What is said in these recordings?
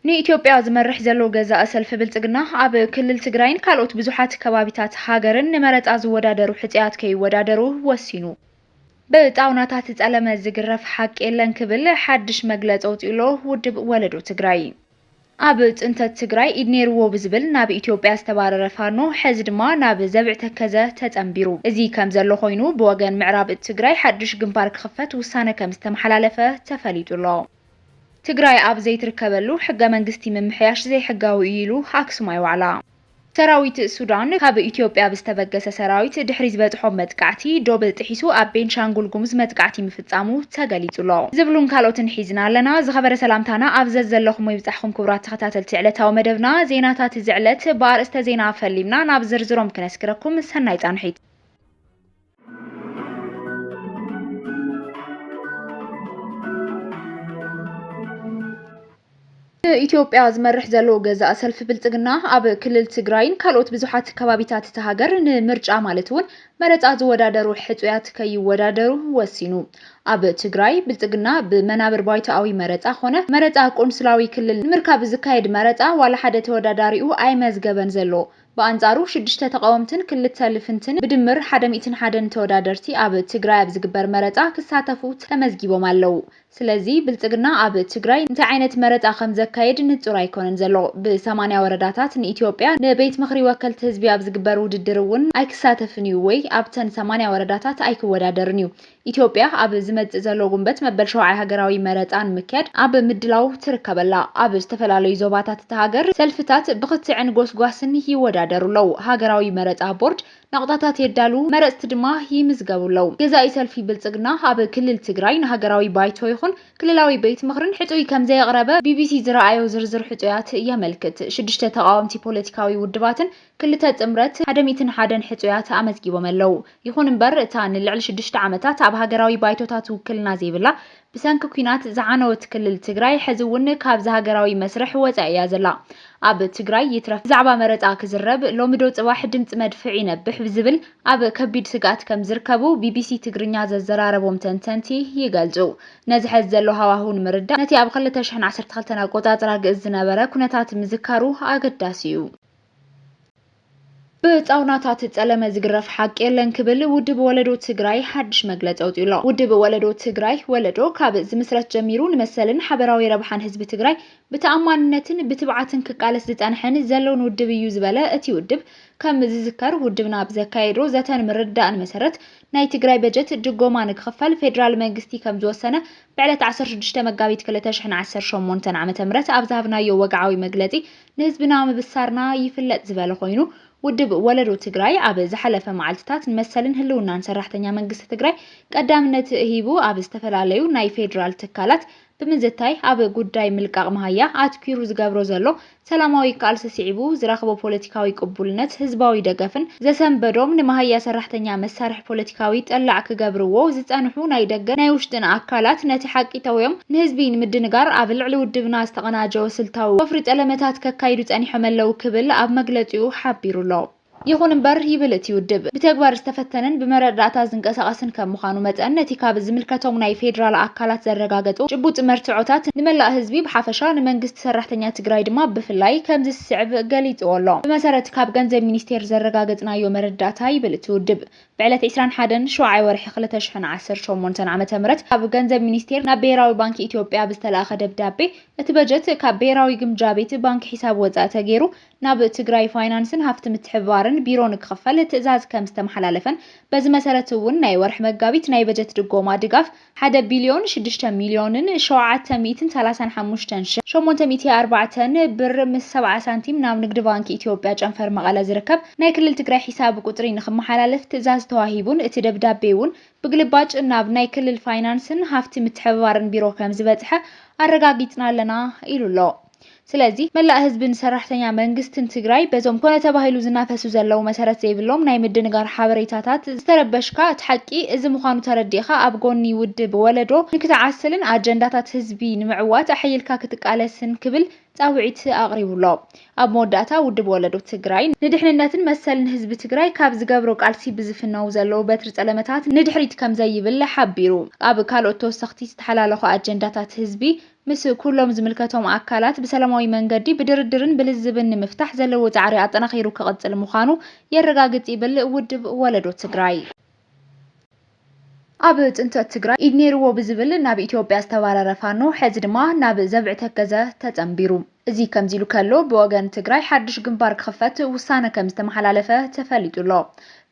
ንኢትዮጵያ ዝመርሕ ዘሎ ገዛኢ ሰልፊ ብልጽግና ኣብ ክልል ትግራይን ካልኦት ብዙሓት ከባቢታት ሃገርን ንመረጻ ዝወዳደሩ ሕጹያት ከይወዳደሩ ወሲኑ። ብጣውናታት ዝጸለመ ዝግረፍ ሓቂ የለን ክብል ሓድሽ መግለጺ ኣውጺኡሎ ውድብ ወለዶ ትግራይ። ኣብ ጽንተት ትግራይ ኢድ ነይርዎ ብዝብል ናብ ኢትዮጵያ ዝተባረረ ፋኖ፣ ሕዚ ድማ ናብ ዘብዕ ተከዘ ተጸንቢሩ። እዚ ከም ዘሎ ኮይኑ፣ ብወገን ምዕራብ ትግራይ ሓድሽ ግንባር ክኽፈት ውሳነ ከም ዝተመሓላለፈ ተፈሊጡ ኣሎ። ትግራይ ኣብ ዘይትርከበሉ፣ ሕገ መንግስቲ ምምሕያሽ ዘይሕጋዊ እዩ ኢሉ ኣክሱማይ ዋዕላ። ሰራዊት ሱዳን ካብ ኢትዮጵያ ብዝተበገሰ ሰራዊት ድሕሪ ዝበጽሖ መጥቃዕቲ፣ ዶብ ጥሒሱ ኣብ ቤንሻንጉል ጉሙዝ መጥቃዕቲ ምፍጻሙ ተገሊጹ ኣሎ። ዝብሉን ካልኦትን ሒዝና ኣለና። ዝኸበረ ሰላምታና ኣብ ዘዘለኹሞ ይብጻሕኩም ክቡራት ተኸታተልቲ ዕለታዊ መደብና። ዜናታት እዚ ዕለት ብኣርእስተ ዜና ፈሊምና ናብ ዝርዝሮም ክነስግረኩም። ሰናይ ጻንሒት። ንኢትዮጵያ ዝመርሕ ዘሎ ገዛኢ ሰልፊ ብልጽግና ኣብ ክልል ትግራይን ካልኦት ብዙሓት ከባቢታት እታ ሃገር ንምርጫ ማለት እውን መረጻ ዝወዳደሩ ሕጹያት ከይወዳደሩ ወሲኑ። ኣብ ትግራይ ብልጽግና ብመናብር ባይቶኣዊ መረጻ ኮነ መረጻ ቆንስላዊ ክልል ንምርካብ ዝካየድ መረጻ ዋላ ሓደ ተወዳዳሪኡ ኣይመዝገበን ዘሎ። ብኣንጻሩ ሽዱሽተ ተቓወምትን ክልተ ልፍንትን ብድምር ሓደ ሚእትን ሓደን ተወዳደርቲ ኣብ ትግራይ ኣብ ዝግበር መረጻ ክሳተፉ ተመዝጊቦም ኣለዉ። ስለዚ ብልጽግና ኣብ ትግራይ እንታይ ዓይነት መረጻ ከም ዘካየድ ንጹር ኣይኮነን ዘሎ። ብሰማንያ ወረዳታት ንኢትዮጵያ ንቤት ምኽሪ ወከልቲ ህዝቢ ኣብ ዝግበር ውድድር እውን ኣይክሳተፍን እዩ ወይ ኣብተን ሰማንያ ወረዳታት ኣይክወዳደርን እዩ። ኢትዮጵያ ኣብ ዝመጽእ ዘሎ ጉንበት መበል ሸውዓይ ሃገራዊ መረጻ ንምክያድ ኣብ ምድላው ትርከበላ። ኣብ ዝተፈላለዩ ዞባታት እታ ሃገር ሰልፍታት ብክትዕን ጎስጓስን ይወዳደሩ ኣለዉ። ሃገራዊ መረጻ ቦርድ ናቑጣታት የዳሉ፣ መረጽቲ ድማ ይምዝገቡ ኣለዉ። ገዛኢ ሰልፊ ብልጽግና ኣብ ክልል ትግራይ ንሃገራዊ ባይቶ ይኹን ክልላዊ ቤት ምኽርን ሕጹይ ከም ዘየቕረበ ቢቢሲ ዝረኣዮ ዝርዝር ሕጹያት የመልክት። ሽዱሽተ ተቓወምቲ ፖለቲካዊ ውድባትን ክልተ ጥምረት ሓደ ሚእትን ሓደን ሕጹያት ኣመዝጊቦም ኣለዉ። ይኹን እምበር፣ እታ ንልዕሊ ሽዱሽተ ዓመታት ኣብ ሃገራዊ ባይቶታት ውክልና ዘይብላ፣ ብሰንኪ ኲናት ዝዓነወት ክልል ትግራይ፣ ሕዚ እውን ካብዚ ሃገራዊ መስርሕ ወጻኢ እያ ዘላ። ኣብ ትግራይ ይትረፍ ብዛዕባ መረጻ ክዝረብ፣ ሎሚ ዶ ጽባሕ ድምጺ መድፍዕ ይነብሕ ብዝብል ኣብ ከቢድ ስግኣት ከም ዝርከቡ ቢቢሲ ትግርኛ ዘዘራረቦም ተንተንቲ ይገልጹ። ነዚ ሕዚ ዘሎ ሃዋህው ንምርዳእ፣ ነቲ ኣብ ክልተ ሽሕን ዓሰርተ ክልተን ኣቆጻጽራ ግእዝ ዝነበረ ኩነታት ምዝካሩ ኣገዳሲ እዩ። ብጣውናታት ጸለመ ዝግረፍ ሓቂ የለን ክብል ውድብ ወለዶ ትግራይ ሓድሽ መግለጺ ኣውጺኡ ኣሎ። ውድብ ወለዶ ትግራይ፣ ወለዶ፣ ካብ ዝምስረት ጀሚሩ ንመሰልን ሓበራዊ ረብሓን ህዝቢ ትግራይ ብተኣማንነትን ብትብዓትን ክቃለስ ዝጸንሐን ዘሎን ውድብ እዩ ዝበለ እቲ ውድብ፣ ከም ዝዝከር ውድብና ብዘካየዶ ዘተን ምርዳእን መሰረት ናይ ትግራይ በጀት ድጎማ ንክኽፈል ፌደራል መንግስቲ ከም ዝወሰነ ብዕለት ዓሰርተ ሽዱሽተ መጋቢት ክልተ ሽሕን ዓሰርተ ሸሞንተን ዓመተ ምህረት ኣብ ዝሃብናዮ ወግዓዊ መግለጺ ንህዝብና ምብሳርና ይፍለጥ ዝበለ ኮይኑ፣ ውድብ ወለዶ ትግራይ ኣብ ዝሓለፈ መዓልትታት ንመሰልን ህልውናን ሰራሕተኛ መንግስቲ ትግራይ ቀዳምነት ሂቡ ኣብ ዝተፈላለዩ ናይ ፌደራል ትካላት ብምዝታይ ኣብ ጉዳይ ምልቃቕ መሃያ ኣትኲሩ ዝገብሮ ዘሎ ሰላማዊ ቃልሲ ስዒቡ ዝረኽቦ ፖለቲካዊ ቅቡልነት፣ ህዝባዊ ደገፍን ዘሰንበዶም ንመሃያ ሰራሕተኛ መሳርሒ ፖለቲካዊ ጠላዕ ክገብርዎ ዝጸንሑ ናይ ደገን ናይ ውሽጥን ኣካላት ነቲ ሓቂ ጠውዮም ንህዝቢ ንምድንጋር ኣብ ልዕሊ ውድብና ዝተቐናጀወ ስልታዊ ወፍሪ ጸለመታት ከካይዱ ጸኒሖም ኣለዉ ክብል ኣብ መግለጺኡ ሓቢሩ ኣሎ። ይኹን እምበር፣ ይብል እቲ ውድብ፣ ብተግባር ዝተፈተነን ብመረዳእታ ዝንቀሳቐስን ከም ምዃኑ መጠን፣ ነቲ ካብ ዝምልከቶም ናይ ፌደራል ኣካላት ዘረጋገጹ ጭቡጥ መርትዖታት ንመላእ ህዝቢ ብሓፈሻ፣ ንመንግስቲ ሰራሕተኛ ትግራይ ድማ ብፍላይ ከም ዝስዕብ ገሊጽዎ ኣሎ። ብመሰረት ካብ ገንዘብ ሚኒስቴር ዘረጋገጽናዮ መረዳእታ፣ ይብል እቲ ውድብ፣ ብዕለት ዕስራን ሓደን ሸውዓይ ወርሒ ክልተ ሽሕን ዓሰርተ ሸሞንተን ዓመተ ምህረት ካብ ገንዘብ ሚኒስቴር ናብ ብሄራዊ ባንኪ ኢትዮጵያ ብዝተላእኸ ደብዳቤ፣ እቲ በጀት ካብ ብሄራዊ ግምጃ ቤት ባንኪ ሒሳብ ወጻኢ ተገይሩ ናብ ትግራይ ፋይናንስን ሃፍቲ ምትሕብባርን ቢሮ ንክኽፈል ትእዛዝ ከም ዝተመሓላለፈን፣ በዚ መሰረት እውን ናይ ወርሒ መጋቢት ናይ በጀት ድጎማ ድጋፍ ሓደ ቢልዮን ሽዱሽተ ሚልዮንን ሸውዓተ ሚእትን ሰላሳን ሓሙሽተን ሽሕን ሸሞንተ ሚእቲ ኣርባዕተን ብር ምስ ሰብዓ ሳንቲም ናብ ንግዲ ባንኪ ኢትዮጵያ ጨንፈር መቐለ ዝርከብ ናይ ክልል ትግራይ ሒሳብ ቁጽሪ ንክመሓላለፍ ትእዛዝ ተዋሂቡን እቲ ደብዳቤ እውን ብግልባጭ ናብ ናይ ክልል ፋይናንስን ሃፍቲ ምትሕብባርን ቢሮ ከም ዝበጽሐ ኣረጋጊጽና ኣለና ኢሉ ኣሎ። ስለዚ መላእ ህዝብን ሰራሕተኛ መንግስትን ትግራይ በዞም ኮነ ተባሂሉ ዝናፈሱ ዘለዉ መሰረት ዘይብሎም ናይ ምድንጋር ሓበሬታታት ዝተረበሽካ፣ እቲ ሓቂ እዚ ምዃኑ ተረዲእኻ ኣብ ጎኒ ውድብ ወለዶ ንክትዓስልን ኣጀንዳታት ህዝቢ ንምዕዋት ኣሕይልካ ክትቃለስን ክብል ጻውዒት ኣቕሪቡ ኣሎ። ኣብ መወዳእታ ውድብ ወለዶ ትግራይ ንድሕንነትን መሰልን ህዝቢ ትግራይ ካብ ዝገብሮ ቃልሲ ብዝፍነው ዘለዉ በትሪ ጸለመታት ንድሕሪት ከም ዘይብል ሓቢሩ። ኣብ ካልኦት ተወሰኽቲ ዝተሓላለኹ ኣጀንዳታት ህዝቢ ምስ ኩሎም ዝምልከቶም ኣካላት ብሰላማዊ መንገዲ ብድርድርን ብልዝብን ንምፍታሕ ዘለዎ ጻዕሪ ኣጠናኺሩ ክቕጽል ምዃኑ የረጋግጽ ይብል ውድብ ወለዶ ትግራይ። ኣብ ጽንተት ትግራይ ኢድ ነይርዎ ብዝብል ናብ ኢትዮጵያ ዝተባረረ ፋኖ፣ ሕዚ ድማ ናብ ዘብዒ ተከዘ ተጸንቢሩ። እዚ ከምዚ ኢሉ ከሎ፣ ብወገን ትግራይ ሓድሽ ግንባር ክኽፈት ውሳነ ከም ዝተመሓላለፈ ተፈሊጡ ኣሎ።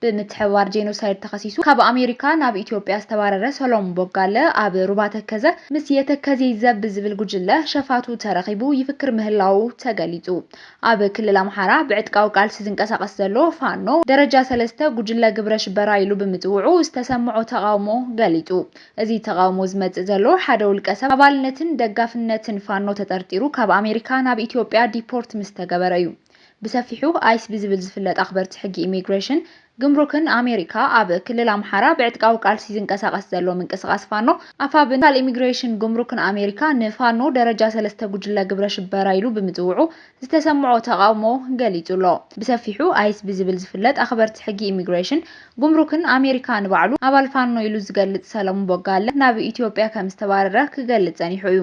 ብምትሕብባር ጄኖሳይድ ተኸሲሱ ካብ ኣሜሪካ ናብ ኢትዮጵያ ዝተባረረ ሰሎሞን ቦጋለ፣ ኣብ ሩባ ተከዘ ምስ የተከዜ ዘብ ዝብል ጉጅለ ሸፋቱ ተረኺቡ ይፍክር ምህላዉ ተገሊጹ። ኣብ ክልል ኣምሓራ ብዕጥቃዊ ቃልሲ ዝንቀሳቐስ ዘሎ ፋኖ፣ ደረጃ ሰለስተ ጉጅለ ግብረ ሽበራ ኢሉ ብምጽውዑ ዝተሰምዖ ተቓውሞ ገሊጹ። እዚ ተቓውሞ ዝመጽእ ዘሎ፣ ሓደ ውልቀ ሰብ ኣባልነትን ደጋፍነትን ፋኖ ተጠርጢሩ ካብ ኣሜሪካ ናብ ኢትዮጵያ ዲፖርት ምስ ተገበረ እዩ። ብሰፊሑ ኣይስ ብዝብል ዝፍለጥ ኣኽበርቲ ሕጊ ኢሚግሬሽን፣ ግምሩክን ኣሜሪካ፣ ኣብ ክልል ኣምሓራ ብዕጥቃዊ ቃልሲ ዝንቀሳቐስ ዘሎ ምንቅስቓስ ፋኖ፣ ኣፋብን ትካል ኢሚግሬሽን ግምሩክን ኣሜሪካ ንፋኖ ደረጃ ሰለስተ ጉጅለ ግብረ ሽበራ ኢሉ ብምጽውዑ ዝተሰምዖ ተቓውሞ ገሊጹ ኣሎ። ብሰፊሑ ኣይስ ብዝብል ዝፍለጥ ኣኽበርቲ ሕጊ ኢሚግሬሽን፣ ጉምሩክን ኣሜሪካ ንባዕሉ ኣባል ፋኖ ኢሉ ዝገልጽ ሰለሙን ቦጋለ፣ ናብ ኢትዮጵያ ከም ዝተባረረ ክገልጽ ጸኒሑ እዩ።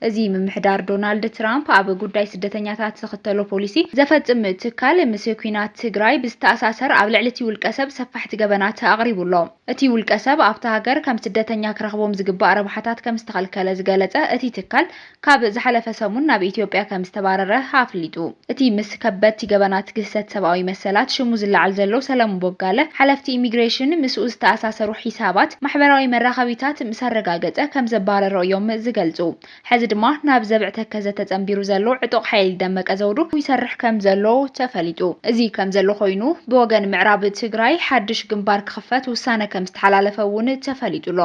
እዚ ምምሕዳር ዶናልድ ትራምፕ ኣብ ጉዳይ ስደተኛታት ዝኽተሎ ፖሊሲ ዘፈጽም ትካል፣ ምስ ኲናት ትግራይ ብዝተኣሳሰር ኣብ ልዕሊ እቲ ውልቀ ሰብ ሰፋሕቲ ገበናት ኣቕሪቡ ኣሎ። እቲ ውልቀ ሰብ ኣብታ ሃገር ከም ስደተኛ ክረኽቦም ዝግባእ ረብሓታት ከም ዝተኸልከለ ዝገለጸ እቲ ትካል፣ ካብ ዝሓለፈ ሰሙን ናብ ኢትዮጵያ ከም ዝተባረረ ኣፍሊጡ። እቲ ምስ ከበድቲ ገበናት ግህሰት ሰብኣዊ መሰላት ሽሙ ዝለዓል ዘሎ ሰለሙን ቦጋለ፣ ሓለፍቲ ኢሚግሬሽን ምስኡ ዝተኣሳሰሩ ሒሳባት ማሕበራዊ መራኸቢታት ምስ ኣረጋገጸ ከም ዘባረሮ እዮም ዝገልጹ። ሕዚ ድማ ናብ ዘብዒ ተከዘ ተጸንቢሩ ዘሎ ዕጡቕ ሓይሊ ደመቀ ዘውዱ ይሰርሕ ከም ዘሎ ተፈሊጡ። እዚ ከም ዘሎ ኮይኑ፣ ብወገን ምዕራብ ትግራይ ሓድሽ ግንባር ክኽፈት ውሳነ ከም ዝተሓላለፈ እውን ተፈሊጡ ኣሎ።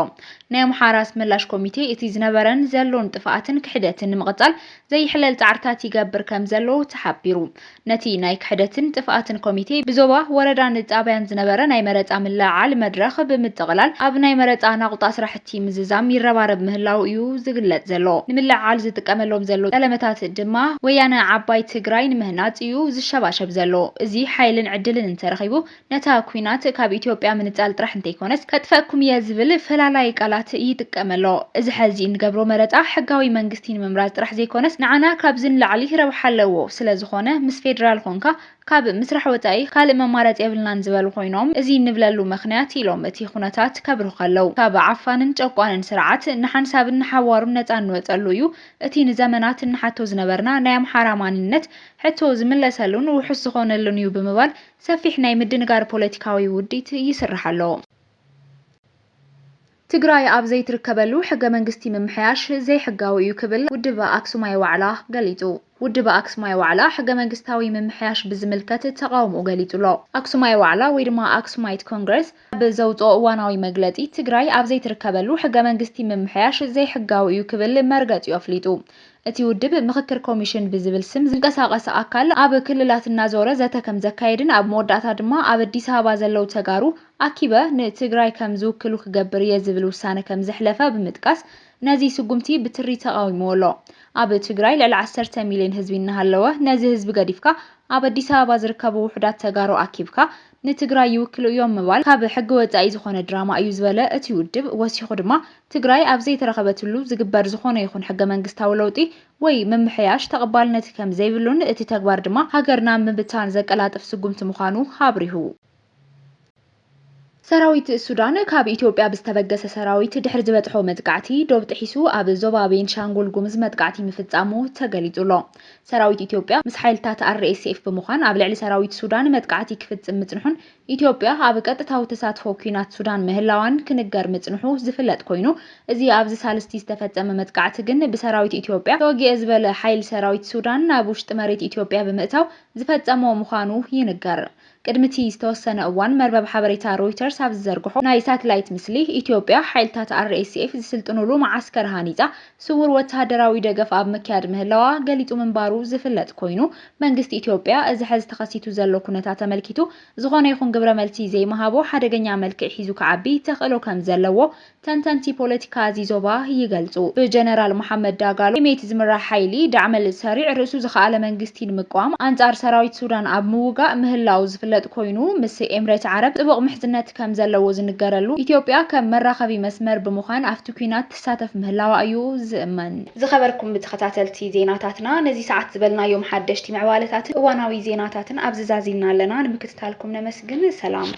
ናይ ኣምሓራ ኣስመላሽ ኮሚቴ፣ እቲ ዝነበረን ዘሎን ጥፍኣትን ክሕደትን ንምቕጻል ዘይሕለል ጻዕርታት ይገብር ከም ዘሎ ተሓቢሩ። ነቲ ናይ ክሕደትን ጥፍኣትን ኮሚቴ፣ ብዞባ፣ ወረዳን ጣብያን ዝነበረ ናይ መረጻ ምልዕዓል መድረኽ ብምጥቕላል፣ ኣብ ናይ መረጻ ናቑጣ ስራሕቲ ምዝዛም ይረባረብ ምህላው እዩ ዝግለጽ ዘሎ። ንምልዕዓል ዝጥቀመሎም ዘሎ ጠለመታት ድማ፣ ወያነ ዓባይ ትግራይ ንምህናጽ እዩ ዝሸባሸብ ዘሎ። እዚ ሓይልን ዕድልን እንተረኺቡ፣ ነታ ኲናት ካብ ኢትዮጵያ ምንጻል ጥራሕ እንተይኮነስ፣ ከጥፈኩም እየ ዝብል ፈላላይ ቃላት ይጥቀም ኣሎ። እዚ ሐዚ እንገብሮ መረጻ ሕጋዊ መንግስቲ ንምምራጽ ጥራሕ ዘይኮነስ፣ ንዓና ካብዚ ንላዕሊ ረብሓ ኣለዎ። ስለ ዝኾነ፣ ምስ ፌደራል ኾንካ ካብ ምስራሕ ወጻኢ ካልእ መማረጺ የብልናን ዝበሉ ኮይኖም፣ እዚ እንብለሉ ምኽንያት ኢሎም፣ እቲ ኩነታት ከብርሁ ከለዉ፣ ካብ ዓፋንን ጨቋንን ስርዓት ንሓንሳብን ንሓዋሩን ነጻ እንወጸሉ እዩ። እቲ ንዘመናት እንሓቶ ዝነበርና ናይ ኣምሓራ ማንነት ሕቶ ዝምለሰሉን ውሑስ ዝኾነሉን እዩ ብምባል፣ ሰፊሕ ናይ ምድንጋር ፖለቲካዊ ውዲት ይስራሕ ኣሎ። ትግራይ ኣብ ዘይትርከበሉ ሕገ መንግስቲ ምምሕያሽ ዘይሕጋዊ እዩ ክብል ውድብ ኣክሱማይ ዋዕላ ገሊጹ። ውድብ ኣክሱማይ ዋዕላ ሕገ መንግስታዊ ምምሕያሽ ብዝምልከት ተቓውሞኡ ገሊጹ ኣሎ። ኣክሱማይ ዋዕላ ወይ ድማ ኣክሱማይት ኮንግረስ ኣብ ዘውፅኦ እዋናዊ መግለጺ፣ ትግራይ ኣብ ዘይትርከበሉ ሕገ መንግስቲ ምምሕያሽ ዘይሕጋዊ እዩ ክብል መርገጺኡ ኣፍሊጡ። እቲ ውድብ ምኽክር ኮሚሽን ብዝብል ስም ዝንቀሳቐስ ኣካል ኣብ ክልላት እናዞረ ዘተ ከም ዘካየድን ኣብ መወዳእታ ድማ ኣብ ኣዲስ ኣበባ ዘለዉ ተጋሩ ኣኪበ ንትግራይ ከም ዝውክሉ ክገብር እየ ዝብል ውሳነ ከም ዘሕለፈ ብምጥቃስ ነዚ ስጉምቲ ብትሪ ተቓዊምዎ ኣሎ። ኣብ ትግራይ ልዕሊ ዓሰርተ ሚልዮን ህዝቢ እናሃለወ ነዚ ህዝቢ ገዲፍካ ኣብ ኣዲስ ኣበባ ዝርከቡ ውሑዳት ተጋሩ ኣኪብካ ንትግራይ ይውክሉ እዮም ምባል ካብ ሕጊ ወጻኢ ዝኾነ ድራማ እዩ ዝበለ እቲ ውድብ ወሲኹ ድማ ትግራይ ኣብ ዘይተረኸበትሉ ዝግበር ዝኾነ ይኹን ሕገ መንግስታዊ ለውጢ ወይ ምምሕያሽ ተቐባልነት ከም ዘይብሉን እቲ ተግባር ድማ ሃገር ናብ ምብታን ዘቀላጥፍ ስጉምቲ ምዃኑ ኣብሪሁ። ሰራዊት ሱዳን ካብ ኢትዮጵያ ብዝተበገሰ ሰራዊት ድሕሪ ዝበጽሖ መጥቃዕቲ ዶብ ጥሒሱ ኣብ ዞባ ቤንሻንጉል ጉምዝ መጥቃዕቲ ምፍጻሙ ተገሊጹ ኣሎ። ሰራዊት ኢትዮጵያ ምስ ሓይልታት ኣር ኤስ ኤፍ ብምዃን ኣብ ልዕሊ ሰራዊት ሱዳን መጥቃዕቲ ክፍጽም ምጽንሑን ኢትዮጵያ ኣብ ቀጥታዊ ተሳትፎ ኲናት ሱዳን ምህላዋን ክንገር ምጽንሑ ዝፍለጥ ኮይኑ፣ እዚ ኣብዚ ሳልስቲ ዝተፈጸመ መጥቃዕቲ ግን ብሰራዊት ኢትዮጵያ ተወጊኤ ዝበለ ሓይሊ ሰራዊት ሱዳን ናብ ውሽጢ መሬት ኢትዮጵያ ብምእታው ዝፈጸሞ ምዃኑ ይንገር። ቅድሚ እቲ ዝተወሰነ እዋን መርበብ ሓበሬታ ሮይተርስ ኣብ ዝዘርግሖ ናይ ሳትላይት ምስሊ፣ ኢትዮጵያ ሓይልታት ኣር ኤስ ኤፍ ዝስልጥኑሉ መዓስከር ሃኒጻ ስውር ወተሃደራዊ ደገፍ ኣብ ምክያድ ምህላዋ ገሊጹ ምንባሩ ዝፍለጥ ኮይኑ፣ መንግስቲ ኢትዮጵያ እዚ ሐዚ ተኸሲቱ ዘሎ ኩነታት ተመልኪቱ ዝኾነ ይኹን ግብረ መልሲ ዘይምሃቡ ሓደገኛ መልክዕ ሒዙ ክዓቢ ተኽእሎ ከም ዘለዎ ተንተንቲ ፖለቲካ እዚ ዞባ ይገልጹ። ብጀነራል መሓመድ ዳጋሎ ሜት ዝምራሕ ሓይሊ ዳዕመል ሰሪዕ ርእሱ ዝኸኣለ መንግስቲ ንምቅዋም ኣንጻር ሰራዊት ሱዳን ኣብ ምውጋእ ምህላው ዝፍለጥ ዝፍለጥ ኮይኑ፣ ምስ ኤምሬት ዓረብ ጥቡቕ ምሕዝነት ከም ዘለዎ ዝንገረሉ፣ ኢትዮጵያ ከም መራኸቢ መስመር ብምዃን ኣብቲ ኲናት ትሳተፍ ምህላዋ እዩ ዝእመን። ዝኸበርኩም ብተኸታተልቲ ዜናታትና፣ ነዚ ሰዓት ዝበልናዮም ሓደሽቲ ምዕባለታትን እዋናዊ ዜናታትን ኣብዚ ዛዚምና ኣለና። ንምክትታልኩም ነመስግን። ሰላም።